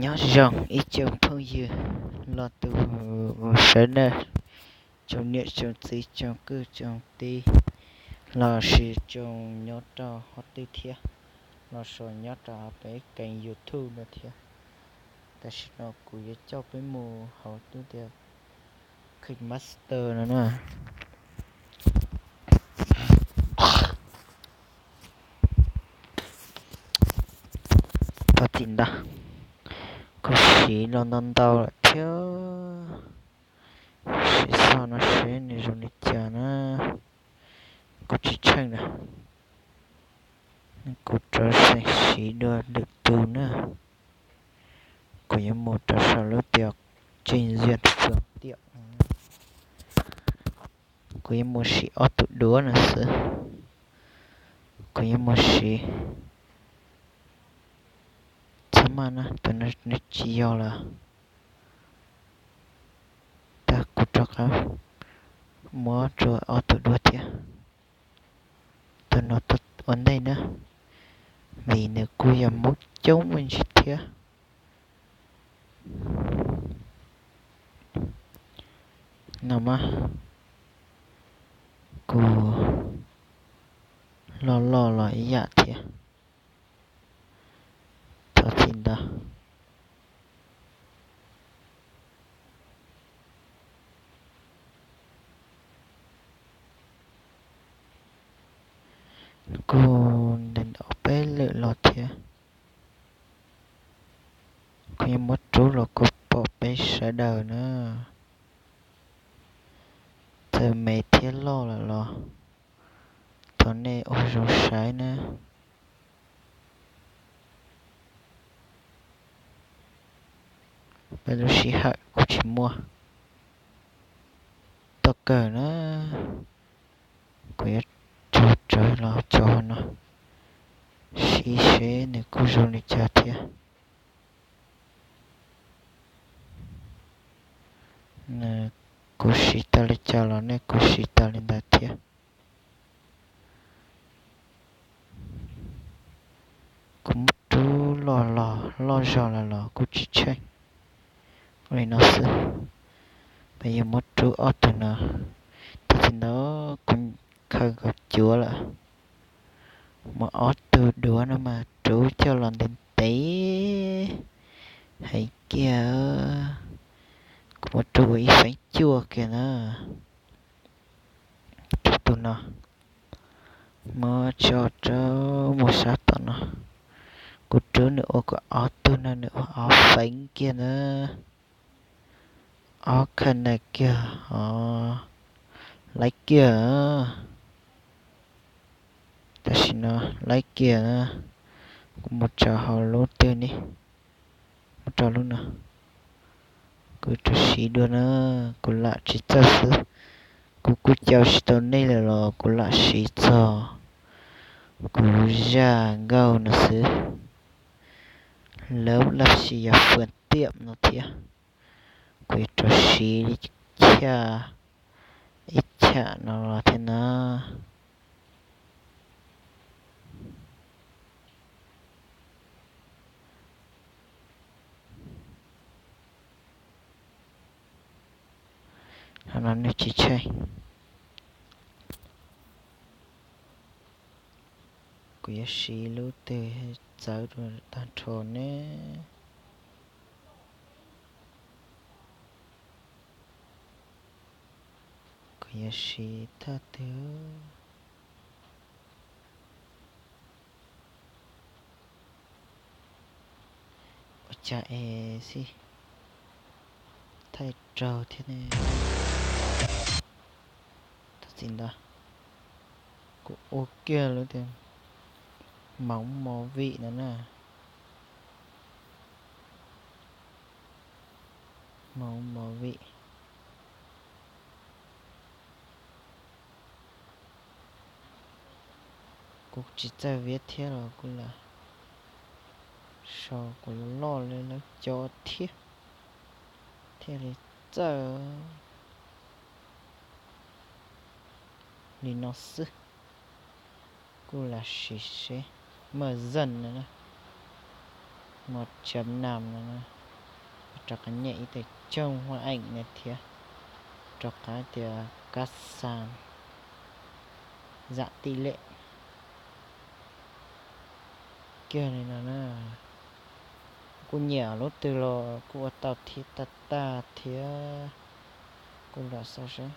Nyob zoo ib tsoom phooj ywg los tus sawv daws, tsoom niam tsoom txiv tsoom kwv tsoom tij, los sis tsoom nyob rau qhov twg thiab, los sis nyob rau peb kênh YouTube no thiab. Tam sim no kuv yuav coj peb mus hauv lub tias KineMaster no na. Txhob txim ntau, kuv siv los ntau ntau lawm thiab. Siv xov no seb nws zoo li cas na. Kuv tsis tsheej na, kuv rov siv dua lwm tus na. Kuv yuav mus rau saum lub tias trình duyệt phương tiện. Kuv yuav mus siv ob tug duab no xwb. Kuv yuav mus siv, txhob maj na, tus no nws tsis yog lawm. Tag kuv rov qab muab rau ob tug duab thiab. Tus no tuaj ua ntej na, vim nws kuj yog Hmoob coob me ntsis thiab. No mas kuv loj loj los ib yam thiab. Thov txim ntau. Kuv ntes ob peb lwm los thiab. Kuv yuav muab rub los kom pom peb sawv daws na. Txawm me thiab loj lawm los thov nej ua zoo saib na. Peb lub sij hawm kuj tsis muaj toj kawg na. Kuv yuav tso tsawv los tso no, siv seb nws kuj zoo li cas thiab. Kuv siv tau li cas los nej kuj siv tau li ntawd thiab. Kuv muab rub loj los loj zog lawm los kuj tsis tsheej. Ua li no xwb, peb yuav muab rub ob tug no. Tam sim ntawd kuv khaws nkaus cuav lawm, muab ob tug duav no mas rub coj los ntev ntev heev kiag. Kuv muab rub ua ib feeb cuaj kiag na. Rub tus no, muab tso rau mus sab tom no. Kuv rub nws ua kom ob tug no nws ua ob feeb kiag na. Ob kha na kiag os, laib kiag. Tam sim no laib kiag na. Kuv mus tso hauv lub twg ne, mus rau lub no. Kuv rau siv dua na, kuv lam tsis txawj xwb. Kuv kuj caw tsis tau nej lawm los kuv lam siv txog kuv zaj nkauj no xwb. Lawv laj sis yog fwm tiam no thiab. Kuv yuav rau siv li chaj ib cham no los thiab na. Qhov no nws tsis tsheej. Kuv yuav siv lub twg txawv rau tag nrho ne. Kuv yuav siv thawj twg? Ua cas es xij thaij raug thiab ne? Thov txim ntau, kuv ua kiag lub tias Hmoob Movie no na. Hmoob Movie. Kuv tsis txawj viab thiab los kuj lam sau kuv loj loj li lawv cov thiab, thiaj li txawj li no xwb. Kuj lam siv seb maj zeej no na. Một chấm năm no, rov qab nyem ib tug tsoog huaj eem no thiab, rov qab tias kab xa zam tij lem kiag li no na. Kuj nyiam lub twg los kuj ua tau thiab, tag tag thiab. Kuj los xauj seb.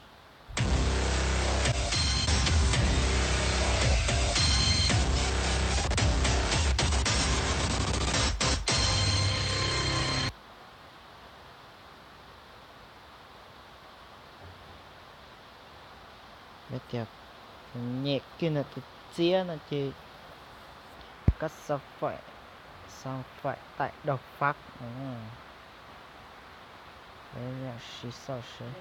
Yog tias kuv nyem kiag ntawm tus txiab no ces kab xa faim, xa faim taim daug fab no. Peb sib xauj seb.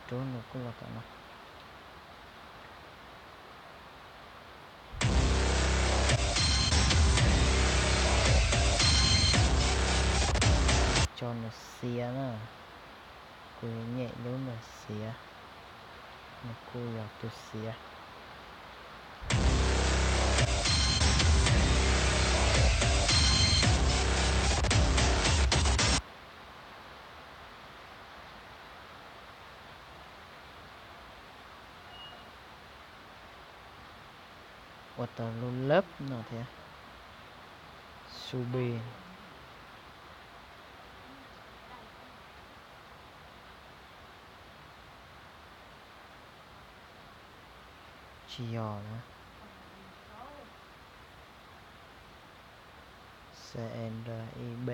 Rub nws kuj los tom no. Tso nws xiav na. Kuv nyem lub nws xiav, nws kuj yog tus xiav. Ua tau lub lab no thiab. Subi. Tsis yog na. C N R I B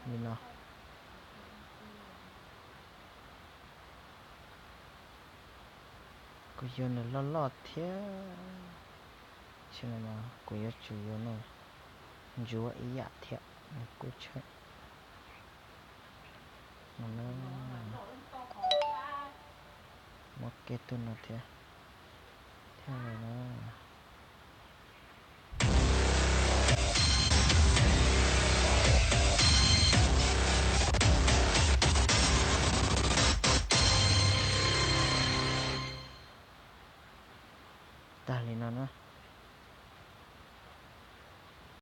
li no. Kuv yuav nws loj loj thiab. Tam sim no kuv yuav tsum yuav nws ntsuab ib yam thiab, nws kuj tsheej. Muab kiag tus no thiab, thiab no. Tag li no na.